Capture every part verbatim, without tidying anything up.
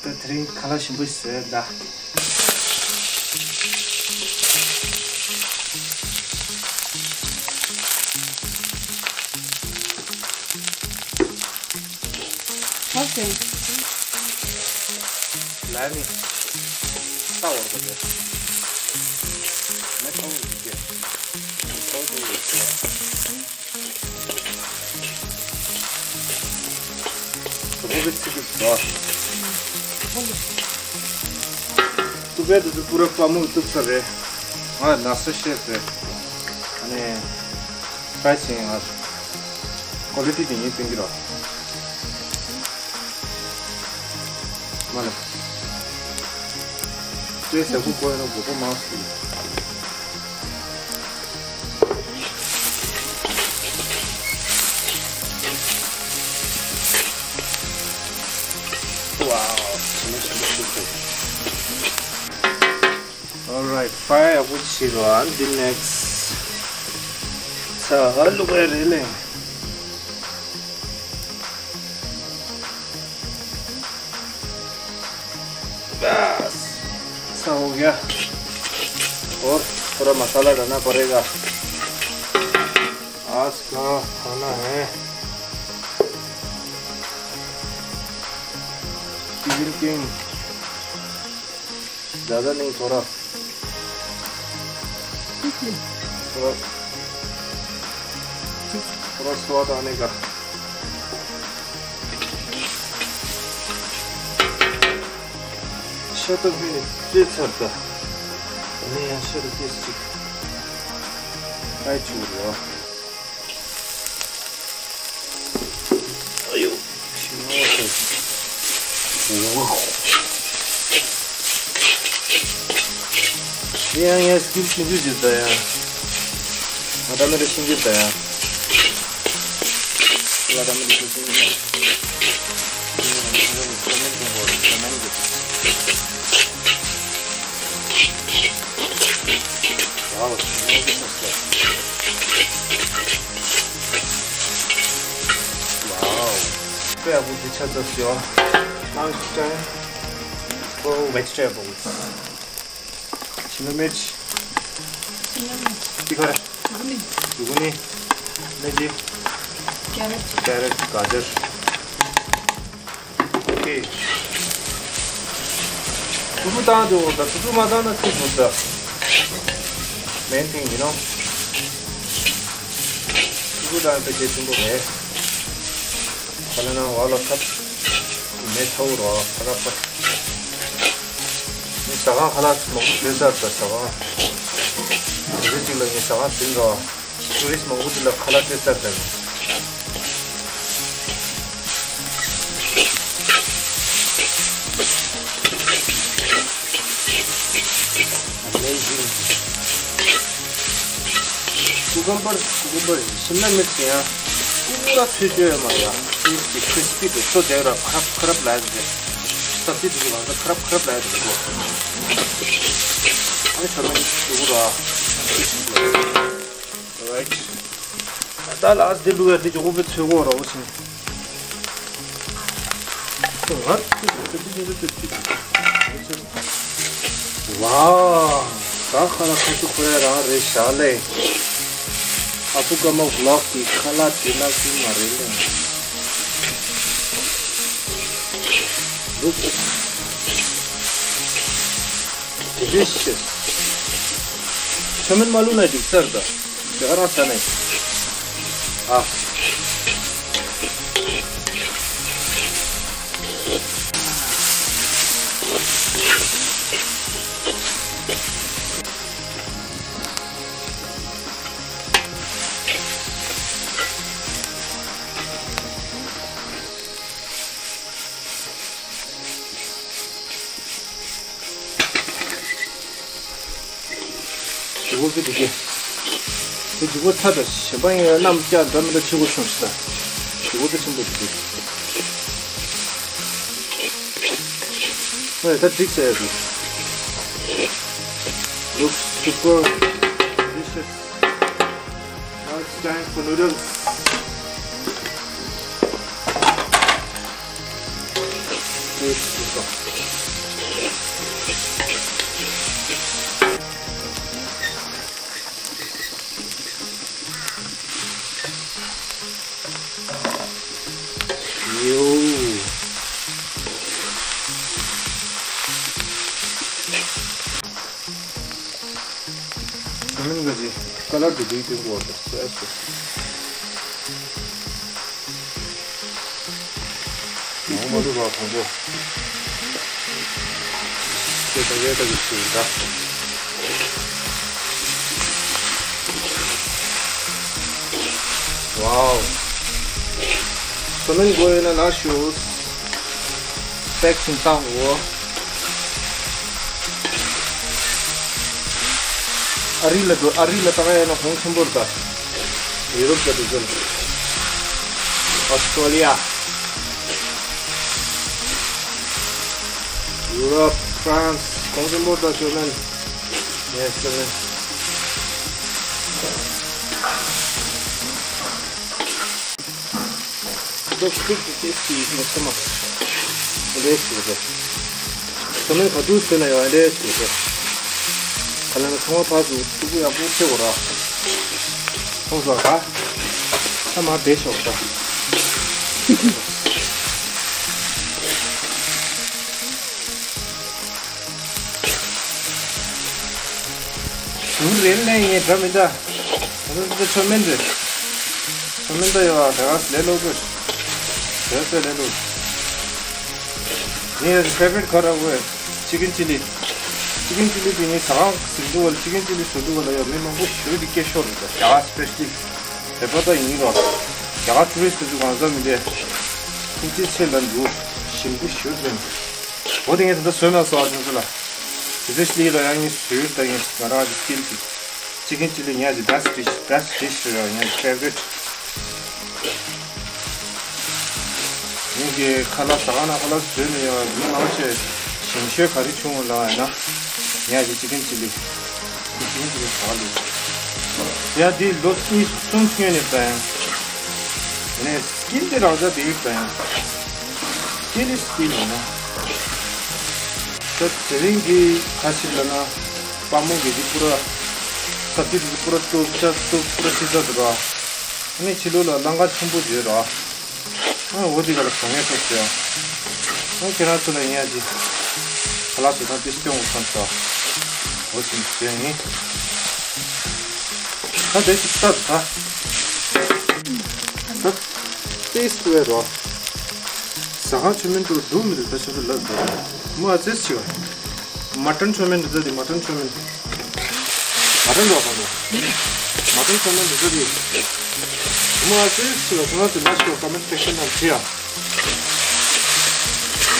དེ་རིང་ཁ་ལག་ཞིམ་པོ་ཞིག་བཟོས་ད། ལ་ནི་ལྟ་བར་གོ་ནས་མེ་ཐོང་གི་ཐོང་གི་ཐོང་གི། ཏུ་བེ་དུ་པུ་ར་པ་མུ་ཏུ་ཚ་རེ། ང་ན་སོ་ཤེས་རེ། ཨ་ནི་ཕྲའི་ཅིང་ང་ཀོ་ལི་ཊི་དེ་ཡིན་སྟོན་གི་རོ། མ་ལ། ཏེ་ཟ་ཁུ་ཀོ་ཡ་ན་གོ་པོ་མང་སུ། Wow. Alright, fry up with zero and the next. ཚ་ཧ་ལུག་རེ་ལེ། बस। ऐसा हो गया। और थोड़ा मसाला डालना पड़ेगा। आज का खाना है चिकन किंग। ज़्यादा नहीं, थोड़ा। थोड़ा, थोड़ा स्वाद आने का। ཤ་སྟག་ཕན་ནི་ཏེ་ཚར་ད། ནི་ཡང་ཤ་སྟག་ཏེ་ཅིག་ཨའི་ཆུ་རེད། ཨ་ཡོ། ཡང་ཡང་སྐྱིད་ཤིན་ཏུ་ཇི་ལྟ་ཡང་། ང་ད་མི་རེ་ཤིན་ཏུ་ལྟ་ཡང་། ང་ད་མི་རེ་ཤིན་ཏུ་ལྟ་ཡང་། Wow. དཔེ་ཡག་པོ་ཞིག་ཆགས་ཚར་སོང་། Next time, for vegetables. ཕྱི་ནང་མེད། ཕྱི་ནང་མེད། འདི་ག་རེ། ཟུག་ནི། ཟུག་ནི། ནས་འདི། ཀེ་རེ་ཊི། ཀེ་རེ་ཊི། ག་ཇར། Okay. ཐུ་ཐུ་བཏང་འདུག་ད་ཐུ་ཐུ་མ་བཏང་ན་ཚིག་འདུག་ད། མེན་ཐིང་ཡིན་ནོ། ཐུ་ཐུ་བཏང་ད་གལ་ཆེན་པོ་རེད། ཁ་ལ་ན་བ་ལ་ཁབ་མེ་ཐའུ་རོ་ཁ་ལ་ཁབ། ངས་ཟ་ཁང་ཁ་ལག་མང་པོ་བཟོས་ཚར་ད་ཟ་ཁང་། དེ་རིང་གཅིག་ལ་ངས་ཟ་ཁང་ཟིན་རོ། ཊུ་རི་སི་མང་པོ་འདི་ལ་ཁ་ལག་སྤྲད་ཚར་ད། Amazing. ཀུ་ཀམ་བར། ཀུ་ཀམ་བར་ཤིམ་ལ་མིར་ཅི་ཡང་པུ་ར་ཚོས་བཅོས་ཡོད་མ་རེད། ཁྲི་སི་པི་དུ་ཚོ་དེ་ར་ཁ་རབ་ཁ་རབ་ལ་ཡ་ཟེར། སབ་སི་དུ་གི་ལ་ཁ་རབ་ཁ་རབ་ལ་ཡ་ཟེར་གོ། ཨ་ནི་ཚ་ཚང་གི་ཀུ་ར། Right. ད་ལ་ཨ་སི་དེ་ལུག་ཡ་དེ་ཇོ་ཁོ་པའི་ཚོས་གོ་ར་འོ་ཆེན། ཝའོ། ད་ཁ་ལ་ཁ་ཆུ་ཁོ་ར་རང་རེད་ཤག་ལེ། ཨ་ཕུ་ཀ་མ་ཝི་ལོག་གི་ཁ་ལག་དེ་ན་ཀུན་མ་རེད་ལེ། Look. Delicious. ཆ་མེད་མ་བླུགས་ན་འགྲིག་ཚར་ད། དེ་ག་རང་ཟ་ནས། ཨ། ཇུ་གུ་ཕི་དེ་གི། དེ་ཇུ་གུ་ཚ་དང་གཞན་པ་ཡིན་ན་རྣམ་བཀྱག་འདྲ་མི་འདྲ་ཆེ་གོ་བྱུང་ས། ཇུ་གུ་ཕི་ཆེན་པོ་དེ་གི། ཨེ་ད་འགྲིག་ས་ཡ་དེ། Looks super delicious. Now it's time for noodles. Good. ཁ་ལར་དེ་དུས་སྟོན་གོ་བ་སོ་སོ། ངོ་མ་འདུག་ར་གོང་པོ། ཁྱེད་ད་ཡས་ད་གི་ཚུལ་འདྲ། ཝའོ། སོ་མན་གོ་ཡོད་ན་ལ་ཤོས། པེག་ཆིན་བཏང་འོ། ཨ་རི་ལ་འགྲོ། ཨ་རི་ལ་བཏང་ཡ་ན་གོང་ཆེན་པོ་རེད་ད། ཡུ་རོབ་ལ་འགྲོ་ཚུལ། ཨོ་སི་ཀྲོ་ལི་ཡ། ཡུ་རོབ། ཧྥ་རན་སི། གོང་ཆེན་པོ་རེད་ད། ཤོ་མན། ཡེ་ཤོ་མན། ཏོག་ཙམ་ཏོག་ཙམ་ཏོག་ཙམ་ཡིན་ན་ཚང་མ་འདྲེས་ཞུ་གི། ཚང་མས་ག་དུས་བཟོས་ན་ཡང་འདྲེས་ཞུ་གི། ཁ་ལ་ན་ཚང་མ་ཕར་ཚུར་ཐུག་པ་ཡག་པོ་བྱེད་དགོས་ར། ཁོང་ཚོ་ག་ཚང་མ་བསྡད་ཤོག་ད། ཟུར་རེ་ལེན་ཡིན་འདྲ་མི་འདྲ། ང་ཚོ་ཚོ་མིན་འདྲ། ཚོ་མིན་འདྲ་ཡོད་ཨ། དེ་ག་ལས་སླ་པོ། དེ་ཚོ་ལས་སླ་པོ། ངའི་ཕེ་ཝ་རི་ཊི་ཁ་ར་བོ་ཅི་ཀན་ཅི་ལི། ཅི་ཀན་ཅི་ལི་དེ་ངའི་ཟ་ཁང་ཟིན་འདུག་བ། ཅི་ཀན་ཅི་ལི་ཟིན་འདུག་བ་ལ་ཡོད། མི་མང་པོ་ཞེ་པོ་ཅིག་སྐད་ཤོར་འདུག་རྒྱ་གར་སི་པེ་ཤ་ལི། བོད་པ་ད་ཡིན་རོགས། རྒྱ་གར་ཊུ་རི་སི་ཊི་དེ་ཚོ་གང་ཟག་མི་འདྲ། ཐུགས་རྗེ་ཆེ་ལབ་འདུག་ཞིམ་པོ་ཞེ་པོ་ཅིག་འདུག་འོ་དེ་ངས་ད་ལྟ་བཟོས་མ་སོང་ཨ། ཁྱོད་ཚོ་ལ། དེ་ཚོ་ཤི་ལི་ལ་ཡང་ངས་བཟོས་ད། ངས་ང་རང་གི་སི་ཀིལ་གྱི་ཅི་ཀན་ཅི་ལི་ངའི་གི་བེ་སི་ཊི་ཌིཤ། བེ་སི་ཊི་ཌིཤ་རེད། ངའི་ཕེ་ཝ་རི་ཊི། ངས་གི་ཁ་ལག་ཟ་ཁང་ནང་ཁ་ལག་བཟོས་ནས་ཡོད། མི་མང་ཆེ་ཞིམ་ཤོས་ག་རེ་བྱུང་ལབ་ན་ངའི་གི་ཅི་ཀན་ཅི་ལི། ཅི་ཀན་ཅི་ལི་ཟ་ལི། ཡ་འདི་ལོ་གཉིས་གསུམ་སྔོན་ནས་ད་ཡང་། ནས་སི་ཀིལ་དེ་རང་ཅག་དེ་ཡིན་ད་ཡང་། སི་ཀིལ་ལི་སི་ཀིལ་ཡིན་ན། ད་དེ་རིང་གི་ཁ་ཕྱིར་ལ་ན། དཔའ་མོ་གི་འདི་པུ་ར། ས་བཅུད་འདི་པུ་ར་སྟོབས་ཆ་སྟོབས་པུ་ར་ཤི་ས་འདུག་ར། ཨ་ནི་ཕྱི་ལོགས་ལ་ལམ་ཁ་ཆེན་པོ་བརྗོད་ར། ཨ་འོ་འདི་ག་ལ་གྲོང་ངེས་ཐོབ་ཟེར། ཨ་ཁྱེད་རང་ཚོ་ལ་ཡིན་ཡ་ཅི། ཁ་ལག་བཟོ་སྟངས་དེ་སྟོན་དགོས་བསམ་སོང་། འོ་ཞིམ་ཟོས་ཡིན། ད་དེ་ཞིག་ལྟ་ད། ད་ཏེས་ཏུ་ཨེ་རོ། ཟ་ཁང་ཆུ་མིན་དུ་འདུག་མི་འདུག་ད་ཆུ་ཚོད་ལབ་འདུག་མ་ཨ་ཙེས་ཆི་བ། མ་ཊན་ཆོ་མེན་འདི་ཚོ་དེ་མ་ཊན་ཆོ་མེན། མ་ཊན་རོ་ག་ནོ། མ་ཊན་ཆོ་མེན་འདི་ཚོ་དེ། མ་ཟེར་ཟེར་ལ་ཁོ་རང་ཚོ་ལ་ཤོ་ཀ་མེན་ཊི་སེག་ཤན་ནང་བྲིས་ཡ།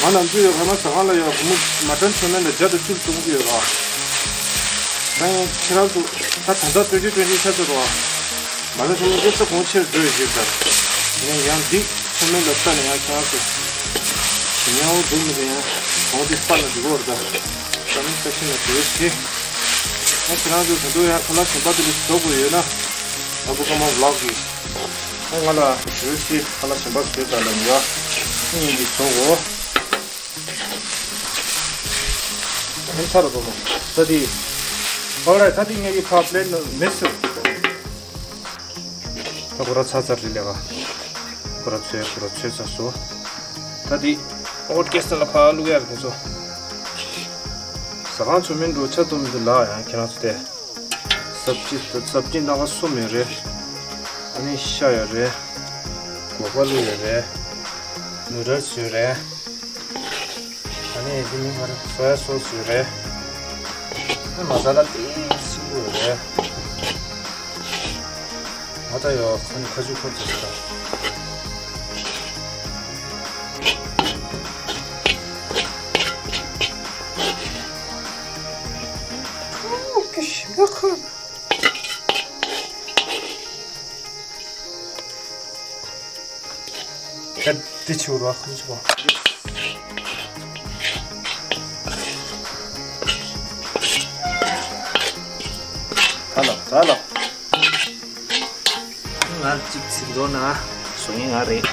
ང་ནམ་རྒྱུན་ཡོད་ཁ་ན་ཟ་ཁང་ལ་ཡོད་བུ་མོ་མ་ཊན་ཆོ་མེན་ལ་བརྒྱ་དང་བཅུ་བཙོང་གི་ཡོད་ར། ད་ཡང་ཁྱེད་རང་ཚོ་ད་ད་ལྟ་ཏོན་ཅི་ཏོན་ཅི་ཆ་ཚོད་རོ། མ་ལ་ཆོ་མེན་སྐད་ཆ་གོང་ཆེར་བཟོས་ཡོད་ཟེར་ད། ཡང་ཡང་འདི་ཆོ་མེན་ལ་ལྟ་ནས་ཡང་ཁྱེད་རང་ཚོ། ཉལ་བོ་འདུག་མི་འདུག་ཡང་གོང་དེ་སྤར་ན་འགྲིག་གོ་ར་ད། ཀ་མེན་ཊི་སེག་ཤན་ལ་འབྲེལ་བ་བྱེད། ཨ་ཁྱེད་རང་ཚོ་ད་དུང་ཡང་ཁ་ལག་གཞན་པ་དེ་འདྲ་ཟོ་དགོས་ཡོད་ན། ཨ་བུ་ཀ་མ་བི་ལོག་གི། ཨ་ང་ལ་འབྲེལ་བ་བྱེད། ཁ་ལག་གཞན་པ་བཟོས་ད་ལ་ཡ། ཨ་ངས་འདི་ཟོ་གོ། ཨ་ཚར་རོ་བུ་མོ། ད་དེ། ཨོ་རེད་ད་དེ་ངས་ཕར་པི་ལེཊ་ནང་མེད་སོང་། ད་ཁོ་ར་ཚ་ཚ་རེད་ལས་ཀ་ཁོ་ར་ཚོས་ཁོ་ར་ཚོས་ཚ་སོ། ད་དེ་ཨོ་ཀེ་སི་ལ་ཕར་བླུག་ཡ་རེད་དེ་ཚོ། ཟ་ཁང་ཆོ་མེན་འགྲོ་ཆ་ཏོ་མི་འདུག་ལ་ཡང་ཁྱེད་རང་ཚོ་དེ། སབ་ཅི་སབ་ཅི་སྣ་ཁ་གསུམ་ཡོད་རེད། ཨ་ནི་ཤ་ཡོད་རེད། སྒོག་པ་བླུག་ཡོད་རེད། ནུ་ཌལ་སི་ཡོད་རེད། ཨ་ནི་འདི་མི་ཧར་སོ་ཡ་སོ་སི་ཡོད་རེད། ཨ་མ་ས་ལ་ཏོག་ཙམ་ཡོད་རེད། ང་ད་ཡོད་ཁོ་ནི་ཁ་ཆུ་ཁོ་ཚོ་ཟེར་ད། ཁུ་ཁུ་ཤི་མ་ཁུ། ད་དེ་ཆུ་རོ་ཁུ་ཆུ་བ། ཧ་ལོ་ཧ་ལོ། ང་གཅིག་ཚིག་འགྲོ་ན་བཟོ་མཁན་ང་རེད།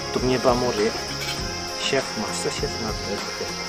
སྡུག་བསྔལ་དཔའ་མོ་རེད། ཤེཕ་མ་སི་ཊར་ཤེཕ་ང་བོད་དུ་བསྡད།